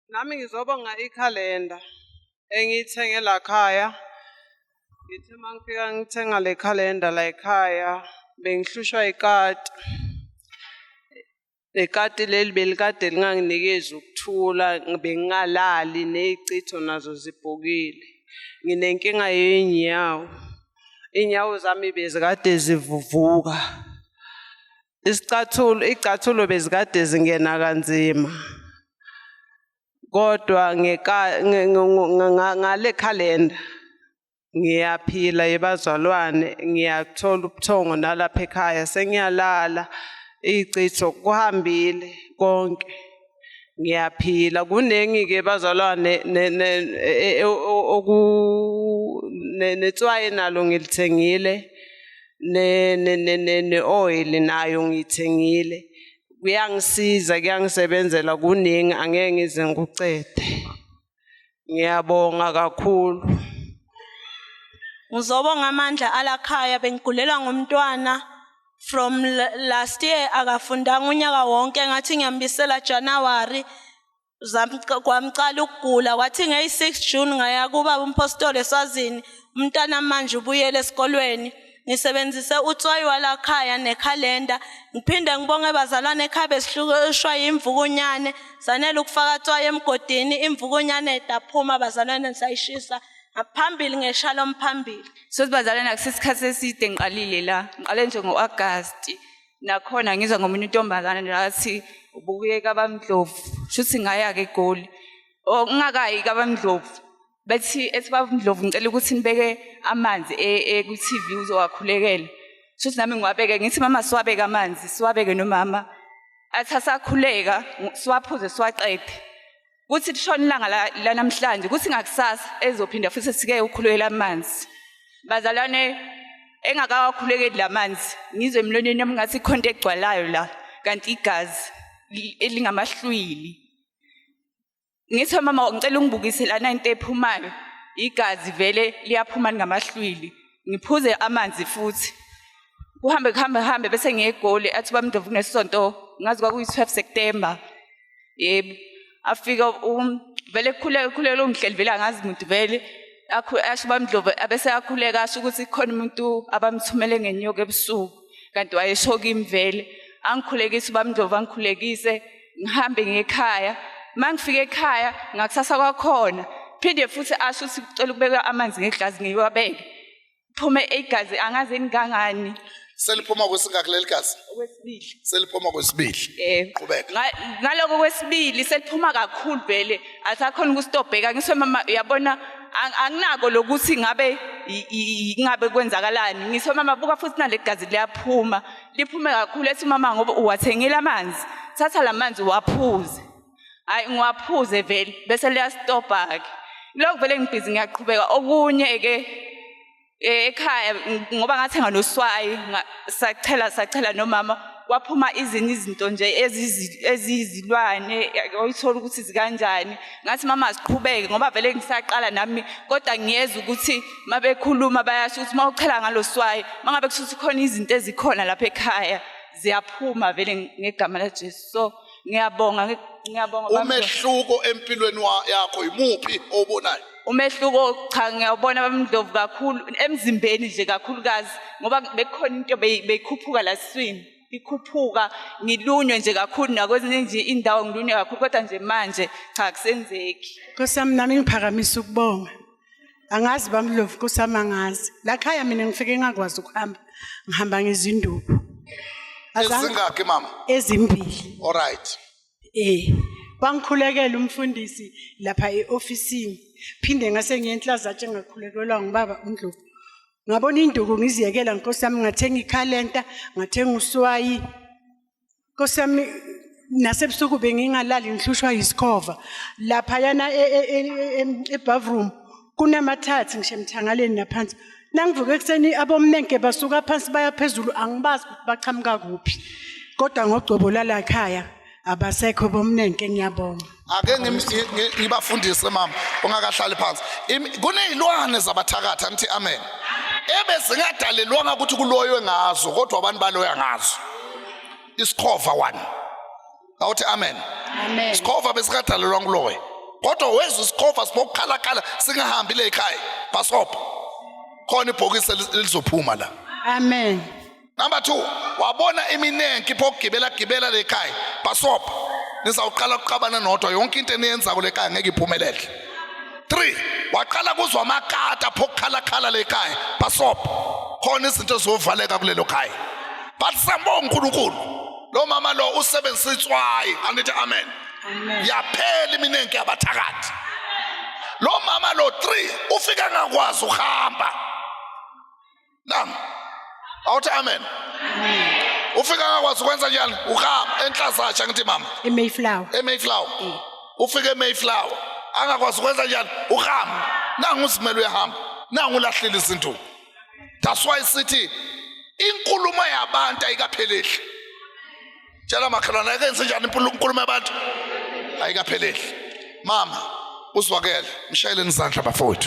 Nami ngizobonga ikhalenda engiyithenge la khaya. Ngithe uma ngifika ngithenga le khalenda la ekhaya bengihlushwa ikati. Le kati leli belikade linganginikezi ukuthula, bengingalali ney'chitho nazo zibhokile. Nginenkinga yey'nyawo. Iy'nyawo zami bezikade zivuvuka. Isicathulo, iy'cathulo bezikade zingena kanzima. Kodwa ngale khalenda ngiyaphila yebazalwane, ngiyathola ubuthongo nalapha ekhaya sengiyalala iy'chitho kuhambile konke. Ngiyaphila kuningi-ke bazalwane netswayi nalo ngilithengile ne-oil nayo ngiyithengile. Kuyangisiza kuyangisebenzela kuningi angeke ngize ngikucede. Ngiyabonga kakhulu. Ngizobonga amandla alakhaya bengigulelwa ngumntwana from last year akafundanga unyaka wonke ngathi ngiyambisela January kwamcala ukugula kwathi ngeyi-6 June ngaya kubaba umpostoli eSwazini umntana manje ubuyele esikolweni ngisebenzise utswayi walakhaya nekhalenda ngiphinde ngibonge bazalwane ekhaya besihlushwa yimvukunyane sanele ukufaka tswayi emgodini imvukunyane idaphuma bazalwane sayishisa ngaphambili ngeshalom phambili. Sothi bazalwane akusisikhathi eside ngiqalile la ngiqale nje ngo-Agasti nakhona ngizwa ngomunye intombazane nje athi ubuye kabamdlovu shuthi ngaya-ke egoli o ngingakayi kabamdlovu bethi ethi babamdlovu ngicela ukuthi nibeke amanzi kwi-TV uzowakhulekela shuthi nami ngiwabeke ngithi mama siwabeke amanzi siwabeke nomama athi asakhuleka siwaphuze siwaqede kuthi lishona ilanga lanamhlanje kuthi ngakusasa ezophinda futhi sike ukhulekela amanzi bazalwane engakawakhulekeli la manzi ngizwe emlonyeni yami ngathi ikhona into egcwalayo la kanti igazi elingamahlwili ngithi mama ngicela ungibukise lana into ephumayo igazi vele liyaphuma lingamahlwili ngiphuze amanzi futhi kuhambe kuhambe kuhambe bese ngiye egoli athi bamndovu kunesonto ngazi kwakuyi-12 September yebo afika vele kukhuleka kukhuleka ungihleli vele angazi muntu vele asho bamdlovu abese akhuleka asho ukuthi khona umuntu abamthumele ngenyoka ebusuku kanti wayesho kimi vele angikhulekise ubamdlovu angikhulekise ngihambe ngekhaya uma ngifika ekhaya ngakusasa kwakhona phinde futhi asho ukuthi kucela ukubeka amanzi ngeglazi ngiwabeke phume igazi angazi engangani Seliphuma kwesingaki leli gazi? Okwesibili. Seliphuma kwesibili. Eh. Qhubeka. Ngaloko kwesibili seliphuma kakhulu vele asakhona ukusitobheka ngisho mama uyabona anginako lokuthi ngabe ingabe kwenzakalani ngisho mama buka futhi nale gazi liyaphuma liphume kakhulu ethi mama ngoba uwathengile amanzi thatha lamanzi uwaphuze hayi ngiwaphuze vele bese liyastobha ke lokho vele ngibhizi ngiyaqhubeka okunye ke eh, ekhaya ngoba ngathenga noswayi sachela sachela nomama kwaphuma izinye izinto nje eziyizilwane oyithola ukuthi zikanjani ngathi mama asiqhubeke ngoba vele ngisaqala nami kodwa ngiyeza ukuthi mabekhuluma bayasho ukuthi uma uchela ngalo swayi mangabe kusuthi khona izinto ezikhona lapha ekhaya ziyaphuma vele ngegama laJesu so ngiyabonga ngiyabonga umehluko empilweni yakho imuphi owubonayo umehluko cha ngiyawubona bamndlovu kakhulu emzimbeni nje kakhulukazi ngoba bekukhona into beyikhuphuka la siswini ikhuphuka ngilunywe nje kakhulu nakwezinye nje indawo ngilunywe kakhulu kodwa nje manje cha kusenzeki Nkosi yami nami ngiphakamisa ukubonga angazi bamlovu Nkosi yami angazi la khaya mina ngifike ngakwazi ukuhamba ngihamba ngezinduku Ezingaki mama? Ezimbili. All right. Eh wangikhulekela umfundisi lapha eofisini phinde ngase ngiyenhlazatshe ngakhulekelwa ngubaba uNdlovu ngabona induku ngiziyekela nkosi yami ngathenga ikhalenta ngathenga uswayi nkosi yami nasebusuku bengingalali ngihlushwa yisikhova laphayana e-bathroom kunamathathi ngisho emthangaleni naphansi nangivuka ekuseni abomnenke basuka phansi baya phezulu angibazi ukuthi baqhamuka kuphi kodwa ngogcobo lalakhaya abasekho bomnenke ngiyabonga ake ngibafundise mama ungakahlali phansi kuney'lwane zabathakathi angithi amen ebezingadalelwanga ukuthi kuloywe ngazo kodwa abantu baloya ngazo isikhova one awuthi amen amen isikhova besingadalelwanga kuloya Kodwa wezwa isikhova sibokukhalakhala singahambi le ekhaya. Bhasobha. Khona ibhokisi elizophuma la. Amen. Number 2, wabona iminenki ipho gibela gibela le ekhaya. Bhasobha. Nizawuqala ukuqabana nodwa yonke into eniyenzako le ekhaya ngeke iphumelele. 3, waqala kuzwa amakata pho kukhalakhala le ekhaya. Bhasobha. Khona izinto ezizovaleka kulelo khaya. But sambonga uNkulunkulu. Lo mama lo usebenzisa itswayi. Angithi amen. Amen. Yaphela iminenki yabathakathi. Lo mama lo 3 ufika ngakwazi ukuhamba. Nam. Awuthi amen. Ufika ngakwazi ukwenza njani? Uhamba enhlazatsha ngithi mama. EMayflower. eMayflower. Ufike eMayflower. Angakwazi ukwenza njani? Uhamba. Nangu uzimele uyahamba. Nangu ulahlile izinto. That's why sithi inkulumo yabantu ayikapheleli. Tshela makhelwane akenze njani inkulumo yabantu ayikapheleli. Mama uzwakele, mshayeleni izandla bafowethu.